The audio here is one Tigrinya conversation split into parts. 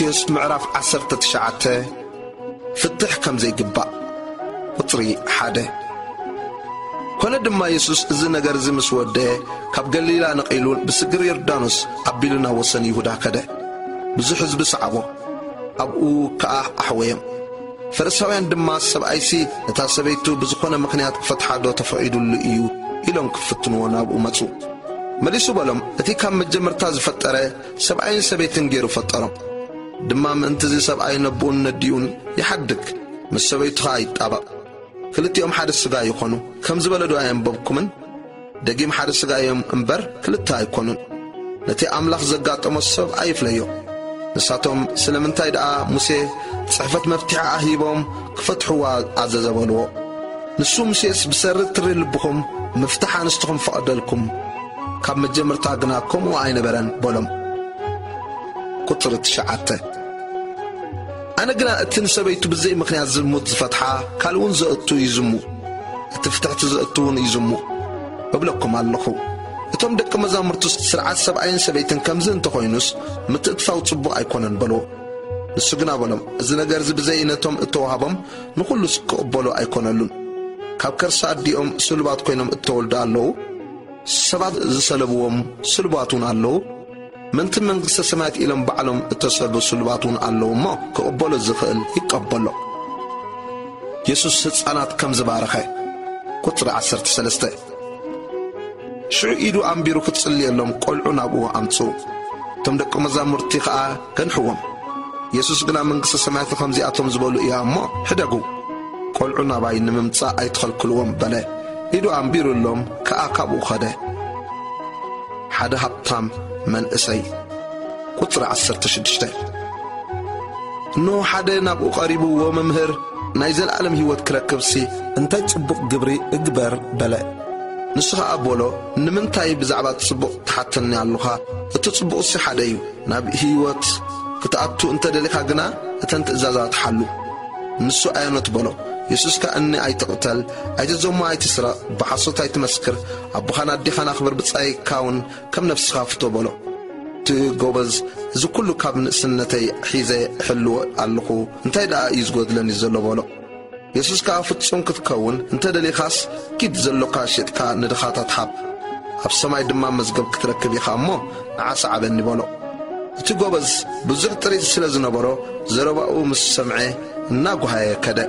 ማቴዎስ ምዕራፍ ዓሰርተ ትሽዓተ። ፍትሕ ከም ዘይግባእ። ቁጽሪ ሓደ። ኮነ ድማ፣ የሱስ እዚ ነገር እዚ ምስ ወደአ፣ ካብ ገሊላ ነቒሉ ብስግር ዮርዳኖስ ኣቢሉ ናብ ወሰን ይሁዳ ከደ። ብዙሕ ህዝቢ ሰዓቦ፣ ኣብኡ ከኣ ኣሕወዮም። ፈሪሳውያን ድማ፣ "ሰብኣይሲ ነታ ሰበይቱ ብዝኾነ ምኽንያት ክፈትሓ ዶ ተፈቒዱሉ እዩ?" ኢሎም ክፍትንዎ ናብኡ መጹ። መሊሱ በሎም፣ "እቲ ካብ መጀመርታ ዝፈጠረ ሰብኣይን ሰበይትን ገይሩ ፈጠሮም። ድማ ምእንቲ እዚ ሰብኣይ ነቦኡን ነዲኡን ይሓድግ፣ ምስ ሰበይቱ ኸኣ ይጣበቕ፣ ክልቲኦም ሓደ ስጋ ይኾኑ ከም ዝበለ ዶ ኣየንበብኩምን? ደጊም ሓደ ስጋ እዮም እምበር ክልተ ኣይኮኑን። ነቲ ኣምላኽ ዘጋጠሞ ሰብ ኣይፍለዮ። ንሳቶም ስለምንታይ ደኣ ሙሴ ጽሕፈት መፍትሒኣ ሂቦም ክፈትሕዋ ኣዘዘ በልዎ? ንሱ ሙሴስ ብሰሪ ትሪ ልብኹም ምፍታሕ ኣንስትኹም ፈቐደልኩም፣ ካብ መጀመርታ ግና ከምኡ ኣይነበረን" በሎም። ቁጽሪ ትሽዓተ። ኣነ ግና እቲ ንሰበይቱ ብዘይ ምኽንያት ዝሙት ዝፈትሓ ካልእ እውን ዘእቱ ይዝሙ፣ እቲ ፍትሕቲ ዘእቱ እውን ይዝሙ እብለኩም ኣለኹ። እቶም ደቂ መዛሙርቱ፣ "ስርዓት ሰብኣይን ሰበይትን ከምዚ እንተኾይኑስ ምትእትታው ጽቡቕ ኣይኮነን" በልዎ። ንሱ ግና በሎም፣ "እዚ ነገር እዚ ብዘይ ነቶም እተዋህቦም ንኹሉስ ክቕበሎ ኣይኮነሉን። ካብ ከርሲ ኣዲኦም ስሉባት ኮይኖም እተወልዱ ኣለዉ፣ ሰባት ዝሰለብዎም ስሉባት እውን ኣለዉ፣ ምእንቲ መንግስተ ሰማያት ኢሎም ባዕሎም እተሰልቡ ስሉባት እውን ኣለዉ እሞ፣ ክቕበሎ ዝኽእል ይቀበሎ።" የሱስ ህጻናት ከም ዝባረኸ። ቁጽሪ ዓሰርተ ሰለስተ። ሽዑ ኢዱ ኣንቢሩ ክትጽልየሎም፣ ቆልዑ ናብኡ ኣምጽኡ። እቶም ደቂ መዛሙርቲ ኸኣ ገንሕዎም። የሱስ ግና፣ "መንግስተ ሰማያት ከምዚኣቶም ዝበሉ እያ እሞ፣ ሕደጉ፣ ቆልዑ ናባይ ንምምጻእ ኣይትኸልክልዎም" በለ። ኢዱ ኣንቢሩሎም ከኣ ካብኡ ኸደ። ሓደ ሃብታም መንእሰይ። ቁጽሪ ዓሰርተ ሽዱሽተ። እንሆ ሓደ ናብኡ ቀሪቡ፣ "ወመምህር፣ ናይ ዘለኣለም ህይወት ክረክብሲ እንታይ ጽቡቕ ግብሪ እግበር?" በለ። ንሱ ኸኣ በሎ፣ "ንምንታይ ብዛዕባ ጽቡቕ ትሓተኒ ኣሎኻ? እቲ ጽቡቕሲ ሓደ እዩ። ናብ ህይወት ክትኣቱ እንተ ደሊኻ ግና እተን ትእዛዛት ሓሉ።" ንሱ ኣየኖት በሎ። የሱስ ከኣ፣ "እኒ ኣይትቕተል፣ ኣይትዘሙ፣ ኣይትስረቕ፣ ብሓሶት ኣይትመስክር፣ ኣቦኻን ኣዴኻን ኣኽብር፣ ብጻይካውን ከም ነፍስኻ ፍቶ" በሎ። እቲ ጎበዝ፣ "እዚ ኩሉ ካብ ንእስነተይ ሒዘ እሕልዎ ኣለኹ፣ እንታይ ደኣ እዩ ዝጎድለኒ ዘሎ?" በሎ። የሱስ ከኣ፣ "ፍጹም ክትከውን እንተ ደሊኻስ፣ ኪድ ዘሎካ ሸጥካ ንድኻታት ሃብ፣ ኣብ ሰማይ ድማ መዝገብ ክትረክብ ኢኻ እሞ፣ ንዓ ሰዓበኒ" በሎ። እቲ ጎበዝ ብዙሕ ጥሪት ስለ ዝነበሮ፣ ዘረባኡ ምስ ሰምዐ እናጓሃየ ከደ።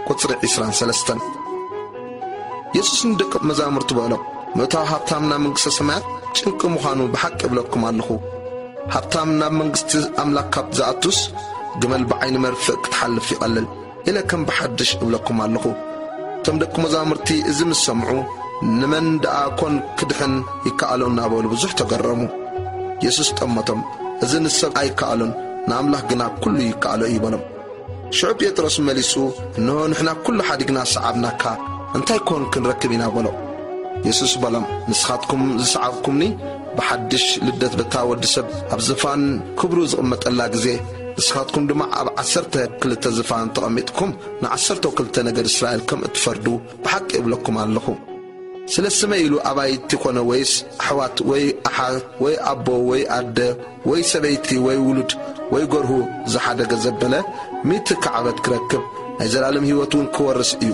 ቁጽሪ ዕስራን ሰለስተን። የሱስ ንደቂ መዛሙርቱ በሎም፣ "ምእታው ሃብታም ናብ መንግስተ ሰማያት ጭንቂ ምዃኑ ብሓቂ እብለኩም ኣለኹ። ሃብታም ናብ መንግስቲ ኣምላኽ ካብ ዝኣቱስ፣ ግመል ብዓይኒ መርፍእ ክትሓልፍ ይቐልል" ኢለ ከም ብሓድሽ እብለኩም ኣለኹ። እቶም ደቂ መዛሙርቲ እዚ ምስ ሰምዑ፣ "ንመን ደኣ ኮን ክድሕን ይከኣሎ?" እናበሉ ብዙሕ ተገረሙ። የሱስ ጠመቶም፣ "እዚ ንሰብ ኣይከኣሎን፣ ንኣምላኽ ግና ኩሉ ይከኣሎ እዩ" በሎም። ሽዑ ጴጥሮስ መሊሱ፣ "እንሆ ንሕና ኩሉ ሓዲግና ሰዓብናካ፣ እንታይ ኮን ክንረክብ ኢና?" በሎ። የሱስ በሎም፣ "ንስኻትኩም ዝሰዓብኩምኒ፣ ብሓድሽ ልደት በታ ወዲ ሰብ ኣብ ዝፋን ክብሩ ዝቕመጠላ ግዜ፣ ንስኻትኩም ድማ ኣብ ዓሰርተ ክልተ ዝፋን ተቐሚጥኩም፣ ንዓሰርተ ክልተ ነገድ እስራኤል ከም እትፈርዱ ብሓቂ እብለኩም ኣለኹ። ስለ ስመይ ኢሉ ኣባይቲ ኮነ፣ ወይስ ኣሕዋት፣ ወይ ኣሓት፣ ወይ ኣቦ፣ ወይ ኣደ፣ ወይ ሰበይቲ፣ ወይ ውሉድ፣ ወይ ገርሁ ዝሓደገ ዘበለ፣ ሚእቲ ካዕበት ክረክብ፣ ናይ ዘላለም ህይወት እውን ክወርስ እዩ።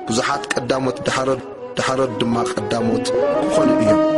ብዙሓት ቀዳሞት፣ ዳሕሮት፣ ዳሕሮት ድማ ቀዳሞት ክኾኑ እዮም።"